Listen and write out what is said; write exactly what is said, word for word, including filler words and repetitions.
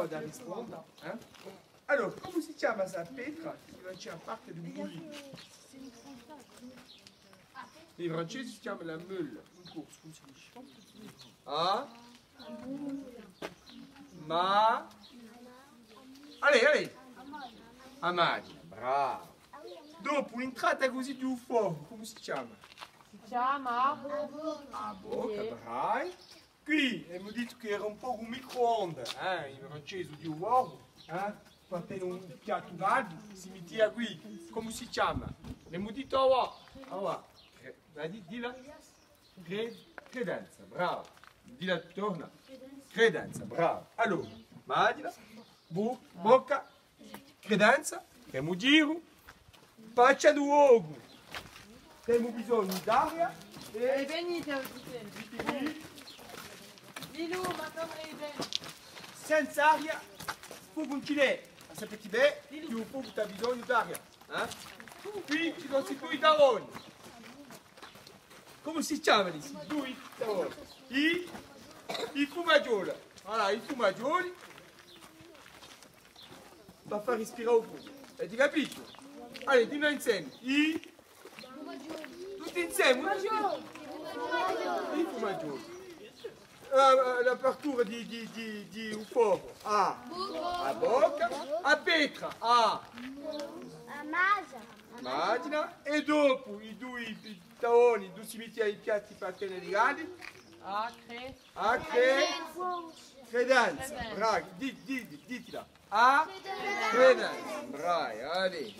Da risponde, eh? Allora, cumu si chjama sta petra chì face parte di un mulinu? In francese si chjama la meule, in corsu, cumu si dice? Ah? Ma... Allez, allez! A maghjina, bravu! Dopu, l'intrata cusì di u focu, cumu si chjama? Si chjama? A bocca, bravi! Quì emu dettu chì era un pocu un micro-onde, eh, in francese, di u focu, eh? Appena un piattu caldu, si mittia quì, cumu si chjama? L'emu dettu avà, avà. Cre-, vai, di, dilla. Cre-, credenza, bravu. Dilla, torna. Credenza, bravu. Allora, maghjina, bu-, bocca, credenza, chì emu dettu, faccia di u focu, chì emu bisognu d'aria è... Allez, venite, venite. Lilou, maintenant, allez, venez. Senza aria, focu ùn ci n'hè. Ma sapete bè chì u focu hà bisognu d'aria, eh? Quì ci sò sti dui tavoni. Cumu si chjamanu sti dui tavoni? I, i fumaghjoli. Voilà, i fumaghjoli. Pà fà rispirà u focu. Avete capitu? Allez, dite inseme. I, tutti inseme. I fumaghjoli. Eh, l'apertura di, di, di, di u focu. A, a bocca. A petra. A, a maghjina. È dopu i dui, i tavoni, duve si mittia i piatti pà tene i caldi. A cre-, a cre-, credenza. Credenza. Bravi, di, di, di, ditila. A credenza. Bravi, allez.